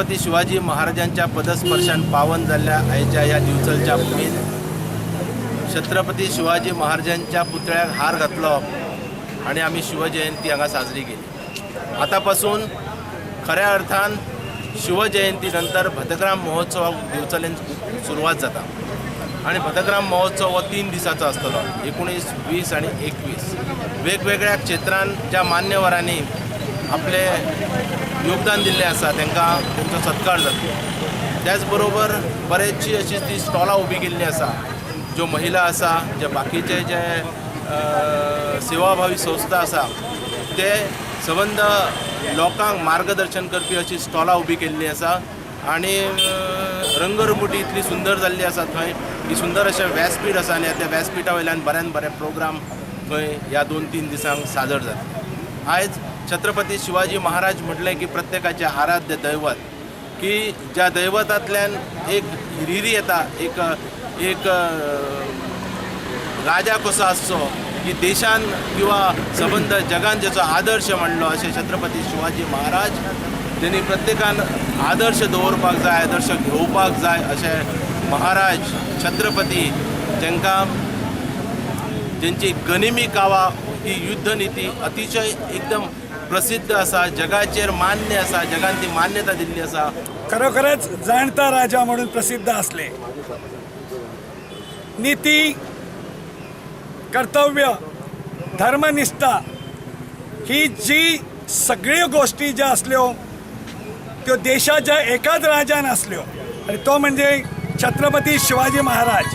छत्रपती शिवाजी महाराजांच्या पदस्पर्शान पावन जाल्ल्या आयच्या ह्या दिवचलच्या भुमीन छत्रपती शिवाजी महाराजांच्या पुतळ्याक हार घातलो आनी आमी शिवजयंती हांगा साजरी केली. आतां पासून खऱ्या अर्थान शिवजयंती नंतर भटग्राम महोत्सवाक दिवचलेन सुरवात जाता आनी भटग्राम महोत्सव हो 3 दिसाचो आसतलो, 19, 20 आनी 21. वेगवेगळ्या क्षेत्रान ज्या मान्यवरांनी आपले योगदान दिल्लें आसा तांकां तेंचो सत्कार जातलो. त्याच बरोबर बरेचशी अशी ती स्टॉलां उबी केल्ली आसा, ज्यो महिला आसा, जे बाकीचे जे सेवाभावी संस्था आसा ते सबंद लोकांक मार्गदर्शन करपी अशी स्टॉलां उबी केल्ली आसा. आनी रंगरंगोटी इतली सुंदर जाल्ली आसा थंय की सुंदर अशें व्यासपीठ आसा आनी त्या व्यासपिठा वयल्यान बऱ्यान बरे प्रोग्राम थंय ह्या 2-3 दिसांक सादर जाता. आयज छत्रपती शिवाजी महाराज म्हटलें की प्रत्येकाचें आराध्य दैवत, की ज्या दैवतांतल्यान एक हिरिरी येता, एक एक राजा कसो आसचो की देशान किंवा सबंद जगान जेचो आदर्श मांडलो अशें छत्रपती शिवाजी महाराज तेणी प्रत्येकान आदर्श दवरपाक जाय, आदर्श घेवपाक जाय अशें महाराज छत्रपती जांकां जेंची गनिमी कावा ही युद्धनिती अतिशय एकदम प्रसिद्ध आसा, जगाचेर मान्य आसा, जगान ती मान्यता दिल्ली आसा. खरोखरच जाणता राजा म्हणून प्रसिद्ध असले. नीती, कर्तव्य, धर्मनिष्ठा ही जी सगळ्यो गोष्टी ज्या असल्यो त्यो देशाच्या एकाच राजान असल्यो आणि तो म्हणजे छत्रपती शिवाजी महाराज.